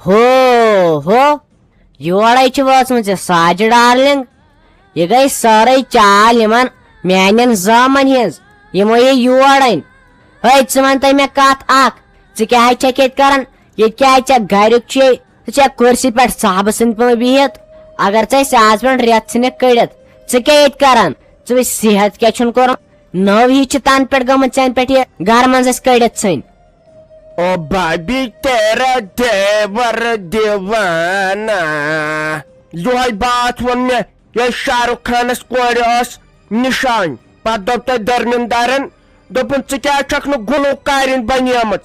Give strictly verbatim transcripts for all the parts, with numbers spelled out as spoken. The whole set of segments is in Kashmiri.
ہو، ہو، یورے چھِ وٲژمٕژ یہِ ساجہِ ڈارلنگ۔ یہِ گٔے سٲرٕے چال یِمن میانٮ۪ن زامن ہٕنٛز۔ یِمو یہِ یور أنۍ۔ ہے، ژٕ وَن تہٕ مےٚ کَتھ اَکھ، ژٕ کیٛاہ حظ چھَکھ ییٚتہِ کَران؟ ییٚتہِ کیٛاہ حظ چھَکھ گَریُک چھُے؟ ژٕ چھَکھ کُرسی پٮ۪ٹھ صحبہٕ سٕنٛدۍ پٲٹھۍ بِہِتھ؟ اگر ژٕ اَسہِ آز پٮ۪ٹھ رٮ۪تھ ژھٕنِکھ کٔڑِتھ، ژٕ کیٛاہ ییٚتہِ کَران؟ ژٕ وٕچھ صحت کیٛاہ چھُن کوٚرمُت۔ نٔو ہِش چھِ تَنہٕ پٮ۪ٹھ گٔمٕژ ژَنہٕ پٮ۪ٹھ یہِ گَرٕ منٛز اَسہِ کٔڑِتھ ژھٕنۍ۔ او بھابھی، تیرا دیور دیوانہ۔ یِہوٚے باتھ ووٚن مےٚ، ییٚلہِ شاہ رُخ خانس کورِ ٲس نِشٲنۍ۔ پتہٕ دوٚپ تٔمۍ دٔرمِندارن، دوٚپُن، "ژٕ کیٛازِ چھکھ نہٕ گُلوکارِنۍ بنیمٕژ؟"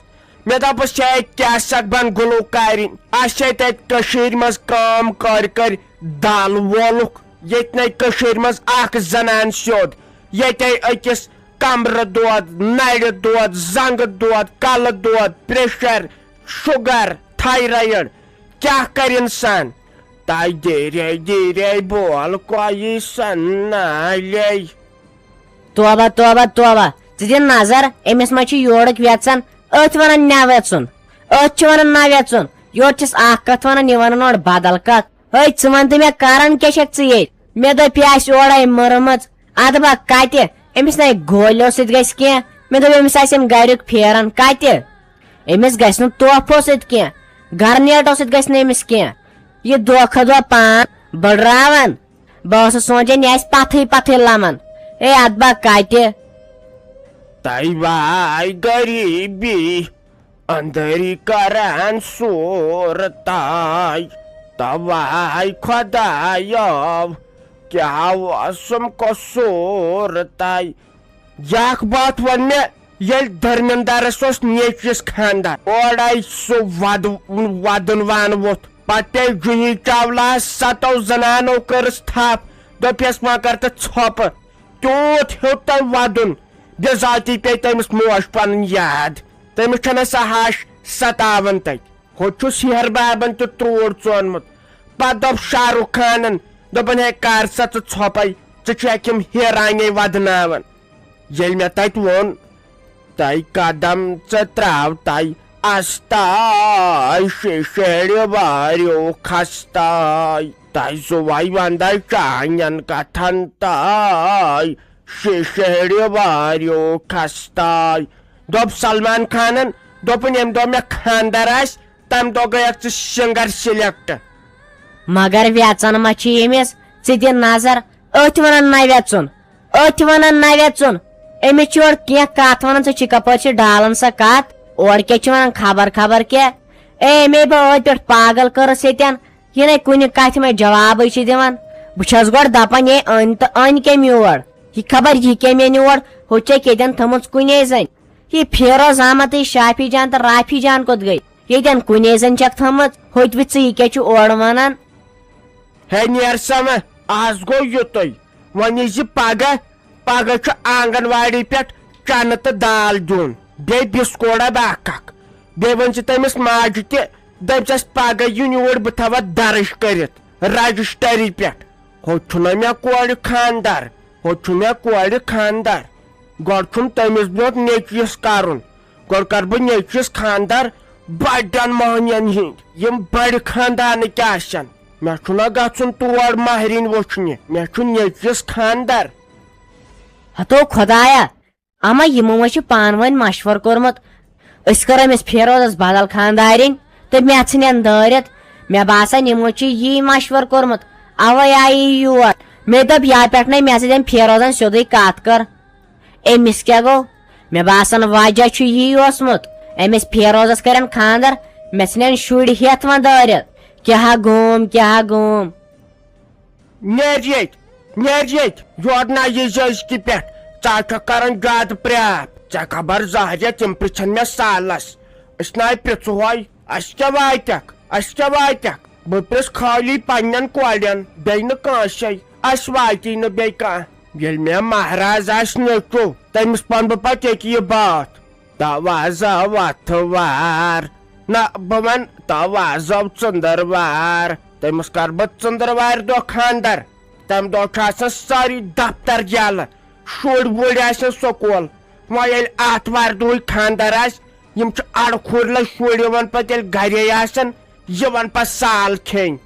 مےٚ دوٚپُس، "ہے، کیٛاہ سکھ بن گُلوکارِنۍ؟ اَسہِ چھے تَتہِ کٔشیٖرِ منٛز کٲم کٲرۍ کٔرۍ دال وولُکھ، ییٚتہِ نے کٔشیٖرِ منٛز اکھ زنان سیوٚد، ییٚتے أکِس کمرٕ دود، نرِ دود، زنٛگہٕ دود، کلہٕ دود، پریشر، شُگر، تھایرایڈ، کیٛاہ کرِ انسان؟" تاے دیرے دیرے بول کویی سنالے۔ توبہ، توبہ، توبہ۔ ژٕ دِ نظر، أمِس ما چھُ یورُک وٮ۪ژن؟ أتھۍ ونان نہ وٮ۪ژُن۔ أتھۍ چھِ ونان نہ وٮ۪ژُن۔ یورٕ چھِس اکھ کتھ ونان، یہِ ونان اورٕ بدل کتھ۔ ہے، ژٕ ون تہٕ مےٚ، کران کیٛاہ چھکھ ژٕ ییٚتہِ؟ مےٚ دوٚپ، یہِ آسہِ اورے مٔرمٕژ۔ ادٕ با کتہِ؟ أمِس نے گولیو سۭتۍ گژھِ کینٛہہ۔ مےٚ دوٚپ، أمِس آسہِ أمۍ گریُک پھیران۔ کتہِ؟ أمِس گژھِ نہٕ تحفو سۭتۍ کینٛہہ، گرنیٹو سۭتۍ گژھِ نہٕ أمِس کینٛہہ۔ یہِ دۄہ کھۄتہٕ دۄہ پان بٔڑراوان۔ بہٕ ٲسٕس سونٛچان، یہِ آسہِ پتھٕے پتھٕے لمان۔ ہے، اتھ با کتہِ؟ تَے واے غریٖبی، أنٛدٕرۍ کران سورتاے۔ تَے واے خۄدایو، کیٛاہ اوسُم قصوٗر تَے؟ یہِ اکھ باتھ ووٚن مےٚ، ییٚلہِ دٔرمِندارس اوس نیچوِس خانٛدر، اورے سُہ ود-، ودُن وانہٕ ووٚتھ۔ پتہٕ پیٚیہِ جوٗہی چاولاہس ستو زنانو کٔرٕس تھپھ، دوٚپیس، "وۄنۍ کر تہٕ ژھۄپہٕ۔" تیوٗت ہیوٚت تٔمۍ ودُن، بِذاتی پیٚیہِ تٔمِس موج پنٕنۍ یاد۔ تٔمِس چھنہٕ سۄ ہش ستاوان تتہِ۔ ہوٚت چھُس ہیہر بابن تہِ تروڑ ژونمُت۔ پتہٕ دوٚپ شاہ رُخ خانن، دوٚپُن، "ہے، کر سا ژٕ ژھۄپے، ژٕ چھکھ یِم ہیرانے ودناوان۔" ییٚلہِ مےٚ تتہِ ووٚن، "تَے قدم ژٕ تراو تَے استاے، شیشہٕ ہیٚرِ واریو کھستاے، تَے زُوے وندے چانٮ۪ن کتھن تاے، شیشہٕ ہیٚرِ واریو کھستاے۔" دوٚپ سلمان خانن، دوٚپُن، "ییٚمہِ دۄہ مےٚ خانٛدر آسہِ، تَمہِ دۄہ گٔیَکھ ژٕ سِنٛگر سِلیکٹ۔" مگر وٮ۪ژن ما چھِ ییٚمِس؟ ژٕ دِ نظر، أتھۍ وَنان نہ وٮ۪ژُن، أتھۍ وَنان نہ وٮ۪ژُن۔ أمِس چھِ اورٕ کینٛہہ کَتھ وَنان، ژٕ چھِ کَپٲرۍ چھِ ڈالان سۄ کَتھ؟ اورٕ کیٛاہ چھِ وَنان خبر خبر کیٛاہ؟ اے، أمے بہٕ أتھۍ پٮ۪ٹھ پاگل کٔرٕس ییٚتٮ۪ن، یہِ نے کُنہِ کَتھِ منٛز جوابٕے چھِ دِوان۔ بہٕ چھَس گۄڈٕ دَپان، یے أنۍ تہٕ أنۍ کٔمۍ یور؟ یہِ خبر یہِ کٔمۍ أنۍ یور؟ ہُہ چھَکھ ییٚتٮ۪ن تھٲومٕژ کُنے زَنہِ۔ یہِ فیروز احمد تہٕ یہِ شافی جان تہٕ رافی جان کوٚت گٔے؟ ییٚتٮ۪ن کُنے زَن چھَکھ تھٲمٕژ، ہوٚتہِ وٕچھ ژٕ، یہِ کیٛاہ چھُ اورٕ وَنان؟ ہے نیر سا وۄنۍ، آز گوٚو یُتُے۔ وۄنۍ یی زِ پگاہ، پگاہ چھُ آنگن واڑی پٮ۪ٹھ چنہٕ تہٕ دال دیُن، بیٚیہِ بِسکوڑا باکھ اکھ۔ بیٚیہِ ؤنۍ زِ تٔمِس ماجہِ تہِ، دٔپۍزٮ۪س پگاہ یُن یور، بہٕ تھاوتھ درٕج کٔرِتھ رجسٹری پٮ۪ٹھ۔ ہوٚتہِ چھُنہ مےٚ کورِ خانٛدر، ہوٚتہِ چھُ مےٚ کورِ خانٛدر۔ گۄڈٕ چھُم تٔمِس برونٛٹھ نیٚچوِس کرُن۔ گۄڈٕ کر بہٕ نیٚچوِس خانٛدر بڑٮ۪ن مۄہنین ہِنٛدۍ، یِم بڑِ خانٛدانٕکۍ آسن۔ مےٚ چھُنہ گژھُن تور مہرِنۍ وٕچھنہِ، مےٚ چھُ نیٚچوِس خانٛدر۔ ہتو خۄدایا، اما یِمو ما چھُ پانہٕ ؤنۍ مشورٕ کوٚرمُت، أسۍ کرو أمِس فیروزس بدل خانٛدارِنۍ تہٕ مےٚ ژھٕنن دٲرِتھ۔ مےٚ باسان یِمو چھُ یی مشورٕ کوٚرمُت، اوے آیہِ یہِ یور۔ مےٚ دوٚپ، یا پٮ۪ٹھ نے مےٚ سۭتۍ أمۍ فیروزن سیوٚدُے کتھ کٔر۔ أمِس کیٛاہ گوٚو؟ مےٚ باسان وجہ چھُ یی اوسمُت۔ أمِس فیروزس کٔرِن خانٛدر، مےٚ ژھٕنن شُرۍ ہٮ۪تھ وۄنۍ دٲرِتھ۔ کیٛاہ گوم، کیٛاہ گوم؟ نیر ییٚتہِ، نیر ییٚتہِ، یور نہ یی زِ أزکہِ پٮ۪ٹھ۔ ژٕ ہا چھکھ کران زیادٕ پرٛاپھ۔ ژےٚ خبر زہریا، تِم پرٛژھن مےٚ سالس۔ أسۍ نہ پرٛژھوے، اسہِ کیٛاہ واتٮ۪کھ، اسہِ کیٛاہ واتٮ۪کھ؟ بہٕ پرٛژھ خٲلی پننٮ۪ن کورٮ۪ن، بیٚیہِ نہٕ کٲنٛسے۔ اسہِ واتی نہٕ بیٚیہِ کانٛہہ۔ ییٚلہِ مےٚ مہراز آسہِ نیٚچو، تٔمِس پنہٕ بہٕ پتہٕ ییٚتہِ یہِ باتھ۔ توازٕ وتھٕ وار۔ نہ، بہٕ ونہٕ توازٕ ژٔنٛدٕروار۔ تٔمِس کرٕ بہٕ ژٔنٛدٕروارِ دۄہ خانٛدر۔ تمہِ دۄہ چھُ آسان سٲری دفتر یلہٕ، شُرۍ وُرۍ آسن سکوٗل۔ وۄنۍ ییٚلہِ آتھوارِ دۄہٕے خانٛدر آسہِ، یِم چھِ اڑٕ کھوٗرۍ لَے شُرۍ یِوان پتہٕ ییٚلہِ گرے آسن، یِوان پتہٕ سال کھیٚنۍ۔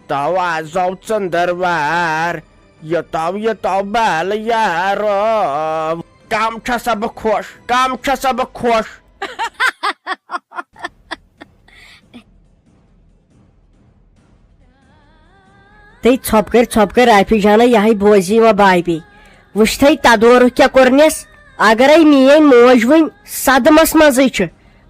تو آز آو ژٔنٛدٕروار، یہِ تو، یہِ تو بالہٕ یارو۔ کم چھسا بہٕ خۄش، کم چھسا بہٕ خۄش۔ تہٕ ژھۄپہٕ کٔرۍ، ژھۄپہٕ کٔرۍ، رافی جانا، یہِ ہے بوزی وۄنۍ بابی۔ وٕچھتھے تدورُک کیٛاہ کوٚرنس؟ اگرے میٲنۍ موج وٕنۍ صدمس منٛزٕے چھِ،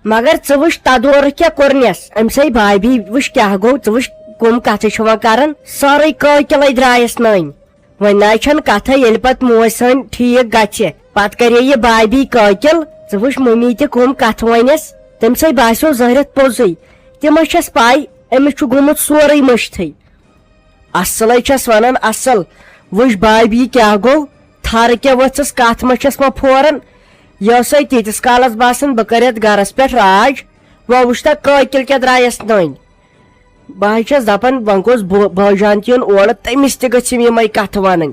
مگر ژٕ وٕچھ تدورُک کیٛاہ کوٚرنس۔ أمۍ سٕے بابی وٕچھ کیٛاہ گوٚو، ژٕ وٕچھ کٕم کتھٕ چھِ وۄنۍ کران، سٲرٕے کٲکِلے درٛایس نٔنۍ۔ وۄنۍ نہ چھنہٕ کتھے، ییٚلہِ پتہٕ موج سٲنۍ ٹھیٖک گژھِ، پتہٕ کرے یہِ بابی قٲتِل۔ ژٕ وٕچھ ممی تہِ کٕم کتھٕ ونٮ۪س، تٔمۍ سٕے باسیو ظٲہرتھ پوٚزُے۔ تہِ ما چھس پاے، أمِس چھُ گوٚمُت سورُے مٔشتھٕے۔ اصلے چھس ونان اصل۔ وٕچھ بابی کیٛاہ گوٚو، تھر کیٛاہ ؤژھٕس، کتھ ما چھس وۄنۍ پھوران۔ یہِ ٲسے تیٖتِس کالس باسان بہٕ کرٕ یتھ گرس پٮ۪ٹھ راج، وۄنۍ وٕچھ تا قٲتِل کیٛاہ درٛایس نٔنۍ۔ بہٕ حظ چھَس دَپان، وۄنۍ گوٚژھ بو-، بٲجان تہِ یُن اورٕ، تٔمِس تہِ گٔژھِم یِمَے کَتھٕ وَنٕنۍ۔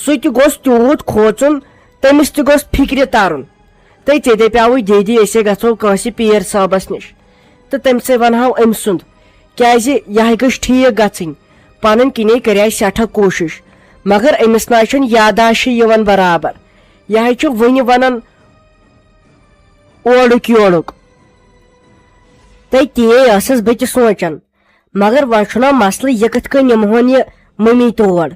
سُہ تہِ گوٚژھ تیوٗت کھوژُن، تٔمِس تہِ گوٚژھ فِکرِ تَرُن۔ تہٕ ژےٚ دَپیٛاوُے، دیدی، أسے گژھو کٲنٛسہِ پیٖر صٲبَس نِش تہٕ تٔمۍ سٕے وَنہاو أمۍ سُنٛد، کیٛازِ یہِ ہَے گٔژھ ٹھیٖک گژھٕنۍ۔ پَنٕنۍ کِنے کَرے سٮ۪ٹھاہ کوٗشِش، مگر أمِس نہ حظ چھُنہٕ یاداشٕے یِوان برابر۔ یہِ ہَے چھُ وُنہِ وَنان اورُک یورُک۔ تہٕ تی ٲسٕس بہٕ تہِ سونٛچان۔ مگر وۄنۍ چھُنہ مسلہٕ، یہِ کِتھ کٔنۍ نِمہون یہِ مٔمی تور؟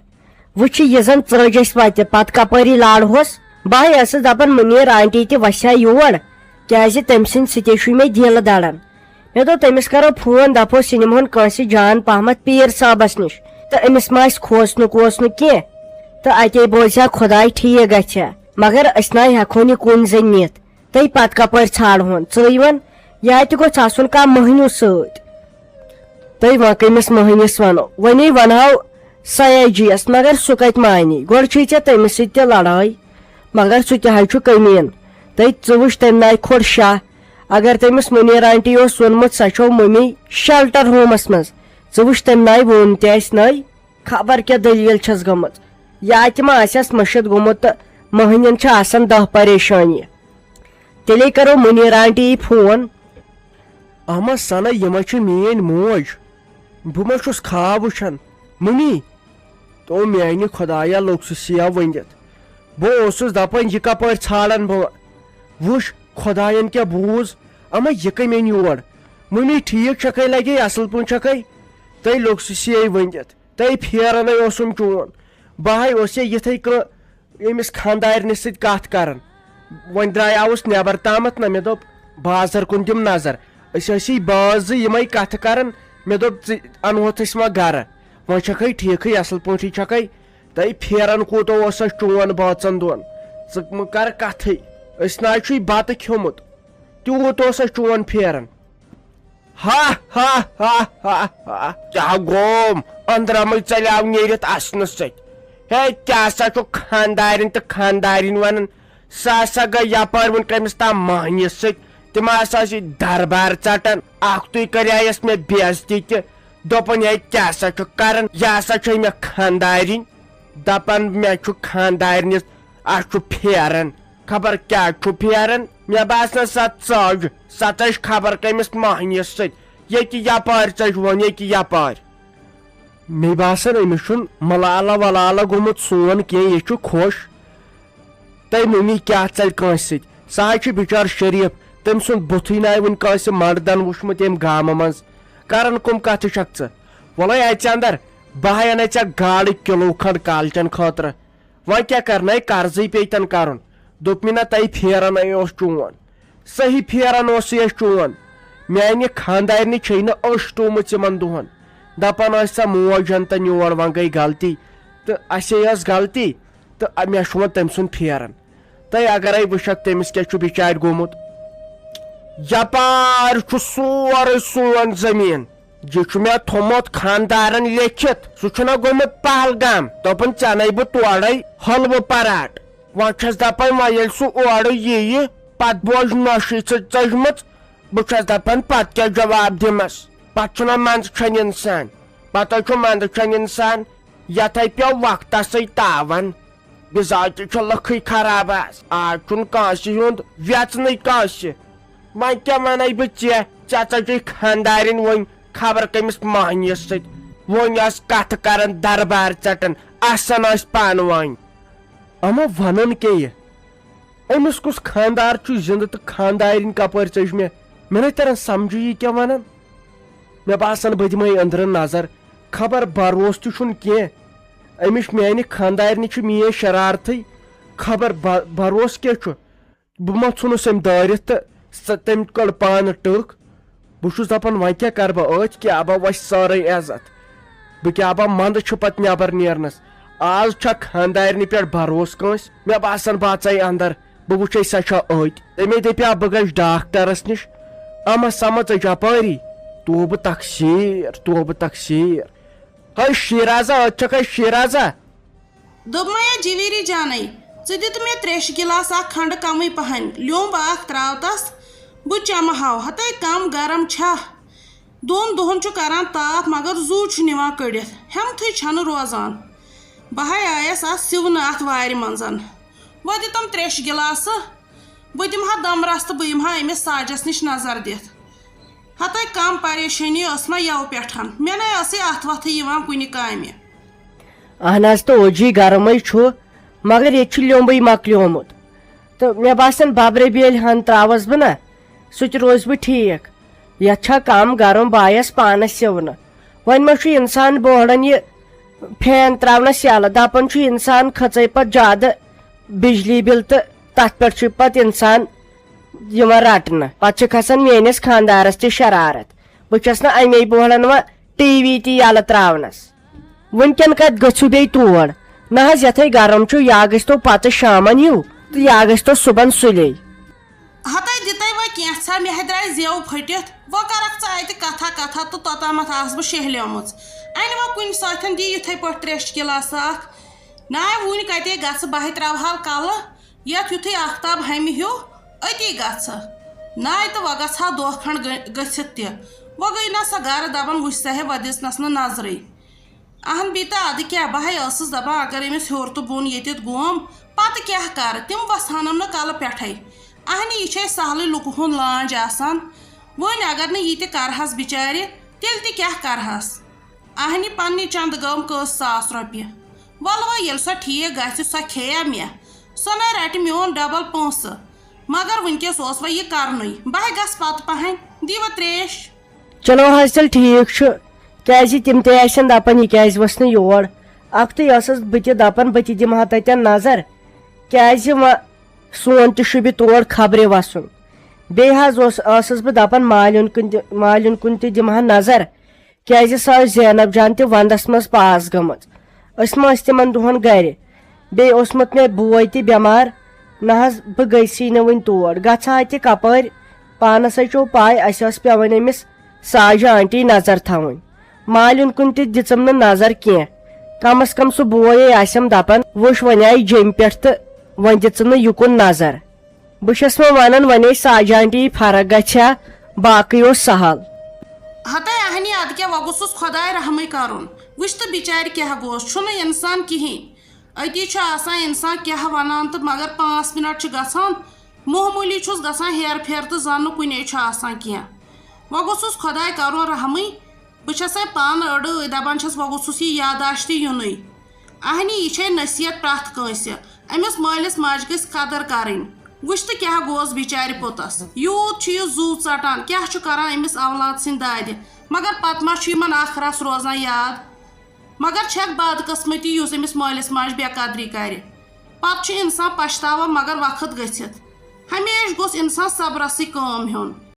وٕچھ، یہِ زن ژٔج اَسہِ وتہِ، پتہٕ کپٲری لارہوس؟ بہٕ ہے ٲسٕس دپان، مُنیٖر آنٹی تہِ وسہِ ہا یور، کیازِ تٔمۍ سٕنٛدِ سۭتۍ چھُے مےٚ دِل دڑان۔ مےٚ دوٚپ، تٔمِس کرو فون، دپوس، یہِ نِمہون کٲنٛسہِ جان پہمتھ پیٖر صٲبس نِش، تہٕ أمِس ما آسہِ کھوژنُک ووژنُک کینٛہہ، تہٕ اتے بوزِ ہا خۄداے، ٹھیٖک گژھِ ہا۔ مگر أسۍ نہ ہٮ۪کہون یہِ کُنۍ زٔنۍ نِتھ۔ تہٕ پتہٕ کپٲرۍ ژھانڈہون؟ ژٕے ون، یا تہِ گوٚژھ آسُن کانٛہہ مٔہنیوٗ سۭتۍ۔ تہٕ وۄنۍ کٔمِس مٔہنِس ونو؟ وۄنی ونہو سیاجی یس، مگر سُہ کتہِ مانی؟ گۄڈٕ چھے ژےٚ تٔمِس سۭتۍ تہِ لڑٲے، مگر سُہ تہِ حظ چھُ کٔمیٖن۔ تہٕ ژٕ وٕچھ تٔمۍ ناے کھوٚڑ شاہ، اگر تٔمِس مُنیر آنٹی اوس ووٚنمُت سۄ چھو مٔمی شیلٹر ہومس منٛز، ژٕ وٕچھ تٔمۍ ناے ووٚن تہِ آسہِ نَے۔ خبر کیٛاہ دٔلیٖل چھَس گٔمٕژ۔ یا تہِ ما آسٮ۪س مٔشِتھ گوٚمُت تہٕ مٔہنِوٮ۪ن چھِ آسان دَہ پریشٲنی۔ تیٚلے کَرو مُنیٖر آنٹی یی فون۔ احمد سنہ، یہِ ما چھِ میٛٲنۍ موج؟ بہٕ ما چھُس خواب وٕچھان؟ مٔمی، تو میٛانہِ خۄدایا لوٚگ سُہ سِیا ؤنِتھ۔ بہٕ اوسُس دَپان، یہِ کَپٲرۍ ژھانڈَن بہٕ؟ وٕچھ، خۄدایَن کیٛاہ بوٗز۔ اما، یہِ کَمہِ اَنہِ یور؟ مٔمی، ٹھیٖک چھَکھَے، لَگے اَصٕل پٲٹھۍ چھَکھَے؟ تٔمۍ لوٚگ سُہ سِیَے ؤنِتھ۔ تٔمۍ پھیرَنے اوسُم چون۔ بہٕ ہَے اوسے یِتھَے کٔنۍ أمِس خانٛدارنہِ سۭتۍ کَتھ کَران۔ وۄنۍ درٛایاوُس نٮ۪بر تامَتھ نہ، مےٚ دوٚپ، بازر کُن دِم نظر۔ أسۍ ٲسی بٲژ زٕ یِمَے کَتھٕ کَران۔ مےٚ دوٚپ، ژٕ اَنہوتھ أسۍ وۄنۍ گَرٕ۔ وۄنۍ چھَکھَے ٹھیٖکھٕے، اَصٕل پٲٹھی چھَکھَے؟ تَے پھیران کوٗتاہ اوسَس چون بٲژَن دۄن۔ ژٕ مہٕ کَر کَتھٕے۔ أسۍ نہ حظ چھُے بَتہٕ کھیوٚمُت۔ تیوٗت اوسَس چون پھیران۔ ہا، ہا، ہا، ہا، ہا۔ کیٛاہ گوم؟ أنٛدرمٕے ژَلیو نیٖرِتھ اَسنہٕ سۭتۍ۔ ہے، کیٛاہ سا چھُ خانٛدارِنۍ تہٕ خانٛدارِنۍ وَنان؟ سۄ ہسا گٔے یپٲرۍ وُنہِ کٔمِس تام مۄہنِوِس سۭتۍ۔ تِم ہسا چھِ دربار ژٹان۔ اکھتُے کرییس مےٚ بے عزتی تہِ۔ دوٚپُن، ہے، کیٛاہ سا چھُکھ کران؟ یہِ ہسا چھے مےٚ خانٛدارِنۍ۔ دپان، مےٚ چھُ خانٛدارِنِس، اَسہِ چھُ پھیران۔ خبر کیٛاہ چھُ پھیران؟ مےٚ باسان، سۄ ژٔج۔ سۄ ژٔج خبر کٔمِس مۄہنِوِس سۭتۍ۔ ییٚکہِ یپٲرۍ ژٔج وۄنۍ، ییٚکہِ یپٲرۍ۔ مےٚ باسان، أمِس چھُنہٕ ملالہ ولالہ گوٚمُت سون کینٛہہ، یہِ چھُ خۄش۔ تہٕ مٔمی کیٛاہ ژَلہِ کٲنٛسہِ سۭتۍ؟ سُہ حظ چھُ بِچار شریٖف، تٔمۍ سُنٛد بُتھٕے نہٕ وُنہِ کٲنٛسہِ مردن وُچھمُت ییٚمہِ گامہٕ منٛز۔ کران کٕم کتھٕ چھکھ ژٕ؟ وَلَے اَژِ اندر، بہٕ ہا اَنے ژےٚ گاڈٕ کِلوٗ کھنٛڈ کالچن خٲطرٕ۔ وۄنۍ کیٛاہ کرنَے، قرضٕے پیٚیہِ تَن کرُن۔ دوٚپ مےٚ، نہ، تۄہہِ پھیران اوس چون۔ صحیح پھیران اوس یہِ چون۔ میانہِ خانٛدارنہِ چھے نہٕ أچھ ٹومٕژ یِمن دۄہن۔ دپان ٲسۍ، ژےٚ موج ہن تہٕ نیور، وۄنۍ گٔے غلطی۔ تہٕ اسے ٲس غلطی، تہٕ مےٚ چھُ وۄنۍ تٔمۍ سُنٛد پھیران۔ تہٕ اگرے وٕچھکھ، تٔمِس کیٛاہ چھُ بِچارِ گوٚمُت۔ یپارۍ چھُ سورُے سون زٔمیٖن۔ یہِ چھُ مےٚ تھوٚمُت خانٛدارن لیکھِتھ۔ سُہ چھُنہ گوٚمُت پہلگام۔ دوٚپُن، ژےٚ نَے بہٕ تورے حلوٕ پراٹھ۔ وۄنۍ چھَس دَپان، وۄنۍ ییٚلہِ سُہ اورٕ یِیہِ، پَتہٕ بوزِ نۄشہِ چھِ ژٔجمٕژ، بہٕ چھَس دَپان، پَتہٕ کیٛاہ جواب دِمَس؟ پَتہٕ چھُنہ منٛدٕ چھۄنۍ اِنسان، پَتہٕ حظ چھُ منٛدٕ چھۄنۍ اِنسان، یَتھ ہے پیوٚو وقتَسٕے تاوَن۔ بِذاتِ چھِ لُکھٕے خراب آز، آز چھُنہٕ کٲنٛسہِ ہُنٛد وٮ۪ژنٕے کٲنٛسہِ۔ وۄنۍ کیٛاہ وَنَے بہٕ ژےٚ؟ ژےٚ ژَجے خانٛدارِنۍ وۄنۍ خبر کٔمِس مہنِیَس سۭتۍ۔ وۄنۍ ٲس کتھٕ کران، دربار ژٹان، اسان ٲسۍ پانہٕ وٲنۍ۔ اما ونان کیٛاہ یہِ؟ أمِس کُس خاندار چھُ زِندٕ تہٕ خاندارِنۍ کپٲرۍ ژٔج مےٚ؟ مےٚ نَے تران سمجھے یہِ کیٛاہ ونان۔ مےٚ باسان بہٕ دِمے أنٛدرٕ نظر، خبر بروسہٕ تہِ چھُنہٕ کینٛہہ۔ أمِس چھُ میانہِ خاندارنہِ چھُ میٲنۍ شرارتھٕے، خبر ب-، بروسہٕ کیٛاہ چھُ؟ بہٕ ما ژھُنُس أمۍ دٲرِتھ تہٕ سۄ، تٔمۍ کٔڑ پانہٕ ٹٕکھ۔ بہٕ چھُس دَپان، وۄنۍ کیٛاہ کَرٕ بہٕ أتھۍ؟ کیٛاہ بہٕ وَسہِ سٲرٕے عزت؟ بہٕ کیٛاہ بہٕ منٛدٕ چھُ پَتہٕ نٮ۪بر نیرنَس؟ آز چھا خانٛدارنہِ پٮ۪ٹھ بھروسہٕ کٲنٛسہِ؟ مےٚ باسان، بہٕ اژَے اَندر، بہٕ وٕچھَے سۄ چھا أتۍ۔ تٔمۍ دَپیٛا، بہٕ گژھٕ ڈاکٹرَس نِش۔ اَما سَمَژ ژےٚ چھا پٲری؟ توبہٕ تقصیٖر، توبہٕ تقصیٖر۔ ہے شیرازہ، أتۍ چھَکھ ہے شیرازہ۔ دوٚپمَے، "یا جویری جانَے، ژٕ دِ تہٕ مےٚ ترٛیشہِ گِلاس اَکھ کھنٛڈٕ کَمٕے پَہَن، لیوٚمب اَکھ ترٛاو تَس، بہٕ چَمہٕ ہاو، ہَتَے کَم گرم چھا؟" دۄن دۄہَن چھُ کَران تاپھ، مگر زُو چھُ نِوان کٔڑِتھ، ہٮ۪متھٕے چھَنہٕ روزان۔ بہٕ ہَے آیَس اَتھ سِونہٕ اَتھ وارِ منٛز۔ وۄنۍ دِ تِم ترٛیشہِ گِلاسہٕ، بہٕ دِمہٕ ہا دَمرَس تہٕ بہٕ یِمہٕ ہا أمِس ساجَس نِش نظر دِتھ۔ ہَتَے کَم پریشٲنی ٲس مےٚ یَوٕ پٮ۪ٹھ، مےٚ نَے ٲسٕے اَتھٕ وَتھٕے یِوان کُنہِ کامہِ۔ اہن حظ، تہٕ اوجی گرمٕے چھُ، مگر ییٚتہِ چھُ لیوٚمبٕے مۄکلیومُت۔ تہٕ مےٚ باسان، ببرِ بیلۍ ہن تراوس بہٕ نہ، سُہ تہِ روزِ بہٕ ٹھیٖک۔ یتھ چھا کم گرم، بہٕ آیس پانس سِونہٕ۔ وۄنۍ ما چھُ انسان بوہڑان یہِ فین تراونس یلہٕ، دپان چھُ انسان کھژے پتہٕ زیادٕ بجلی بِل تہٕ تتھ پٮ۪ٹھ چھُ پتہٕ انسان یِوان رٹنہٕ۔ پتہٕ چھِ کھسان میٲنِس خاندارس تہِ شرارت۔ بہٕ چھس نہٕ امے بوہڑان وۄنۍ ٹی وی تہِ یلہٕ تراونس۔ وٕنکٮ۪ن کتہِ گٔژھِو بیٚیہِ تور؟ نہ حظ، یتھے گرم چھُ، یا گٔژھۍ تو پتہٕ شامن ہیوٗ تہٕ یا گٔژھۍ تو صُبحن سُلے۔ ہتے دِتے وۄنۍ کینٛژھا، مےٚ درٛاے زیو پھٔٹِتھ۔ وۄنۍ کرکھ ژٕ اتہِ کتھا کتھا تہٕ توٚتامتھ آس بہٕ شیہلیمٕژ۔ انہِ وۄنۍ کُنہِ ساتھن دِ یِتھے پٲٹھۍ ترٛیشہِ گِلاسہٕ اکھ۔ ناے وُنہِ کتے گژھٕ، بہٕ ہے ترٛاوٕ ہا کلہٕ یتھ یُتھُے آفتاب ہمہِ ہیوٗ، أتی گژھٕ۔ ناے تہٕ وۄنۍ گژھٕ ہا دۄہ کھنڈ گٔ-، گٔژھِتھ تہِ۔ وۄنۍ گٔے نہ سۄ گرٕ دپان وٕچھ سا ہے، وۄنۍ دِژنس نہٕ نظرٕے۔ اہن بیتا، ادٕ کیٛاہ، بہٕ ہے ٲسٕس دپان، اگر أمِس ہیوٚر تہٕ بۄن ییٚتٮ۪تھ گوم، پتہٕ کیٛاہ کرٕ؟ تِم وسہنم نہٕ کلہٕ پٮ۪ٹھے۔ اہنہِ، یہِ چھے سہلٕے لُکہٕ ہُنٛد لانج آسان۔ وۄنۍ اگر نہٕ یہِ تہِ کرہس بچارِ، تیٚلہِ تہِ کیٛاہ کرہس؟ اہنہِ، پننہِ چندٕ گٲم کٔژ ساس رۄپیہِ۔ ولہٕ وۄنۍ، ییٚلہِ سۄ ٹھیٖک گژھِ، سۄ کھیٚیا مےٚ؟ سۄ نے رٹہِ میون ڈبل پونٛسہٕ۔ مگر وٕنکیٚس اوس وۄنۍ یہِ کرنُے۔ بہٕ ہے گژھٕ پتہٕ پہن، دِ وۄنۍ ترٛیش۔ چلو حظ، تیٚلہِ ٹھیٖک چھُ، کیٛازِ تِم تہِ آسن دَپان، "یہِ کیٛازِ ؤژھ نہٕ یور؟" اَکھتُے ٲسٕس بہٕ تہِ دَپان، بہٕ تہِ دِمہٕ ہا تَتٮ۪ن نظر، کیٛازِ وۄنۍ سون تہِ شوٗبہِ تور خبرِ وَسُن۔ بیٚیہِ حظ اوس، ٲسٕس بہٕ دَپان، مالیُن کُن تہِ، مالیُن کُن تہِ دِمہٕ ہا نظر، کیٛازِ سۄ ٲس زینب جان تہِ وَندَس منٛز پاس گٔمٕژ، أسۍ ما ٲسۍ تِمَن دۄہَن گَرِ؟ بیٚیہِ اوسمُت مےٚ بوے تہِ بٮ۪مار، نہ حظ، بہٕ گٔیسٕے نہٕ وٕنہِ تور۔ گژھٕ ہا تہِ کپٲرۍ؟ پانس ہے چھو پاے، اسہِ ٲس پٮ۪وان أمِس ساجہِ آنٹی نظر تھاوٕنۍ۔ مالیُن کُن تہِ دِژٕم نہٕ نظر کینٛہہ۔ کم از کم سُہ بوے آسٮ۪م دپان، وٕچھ، وۄنۍ آیہِ جیٚمہِ پٮ۪ٹھ تہٕ وۄنۍ دِژٕم نہٕ یُکُن نظر۔ بہٕ چھس وۄنۍ ونان، وۄنۍ ٲسۍ ساجہِ آنٹی فرق گژھِ ہا، باقٕے اوس سہل۔ ہتے اہنی، ادٕ کیٛاہ، وۄنۍ گوٚژھُس خۄداے رحمٕے کرُن۔ وٕچھ تہٕ بچارِ کیٛاہ گوس، چھُنہٕ انسان کِہیٖنۍ۔ أتی چھُ آسان انسان کیٛاہ ونان تہٕ مگر پانٛژھ منٹ چھِ گژھان، معموٗلی چھُس گژھان ہیر پھیر تہٕ زن نہٕ کُنے چھُ آسان کینٛہہ۔ وۄنۍ گوٚژھُس خۄداے کرُن رحمٕے۔ بہٕ چھسے پانہٕ أڑٕے دپان چھس، وۄنۍ گوٚژھُس یہِ یاداشت تہِ یُنُے۔ اہنی، یہِ چھے نصیحت پرٛٮ۪تھ کٲنٛسہِ، أمِس مٲلِس ماجہِ گژھِ قدر کرٕنۍ۔ وٕچھ تہٕ کیٛاہ گوس بچارِ پوٚتس، یوٗت چھُ یہِ زُو ژٹان، کیٛاہ چھُ کران أمِس اولاد سٕنٛدِ دادِ؟ مگر پتہٕ ما چھُ یِمن اکھ رژھ روزان یاد؟ مگر چھکھ بدقسمتی یُس أمِس مٲلِس ماجہِ بے قدری کرِ۔ پتہٕ چھُ انسان پچھتاوان، مگر وقت گٔژھِتھ۔ ہمیشہِ گوٚژھ انسان صبرسٕے کٲم ہیوٚن۔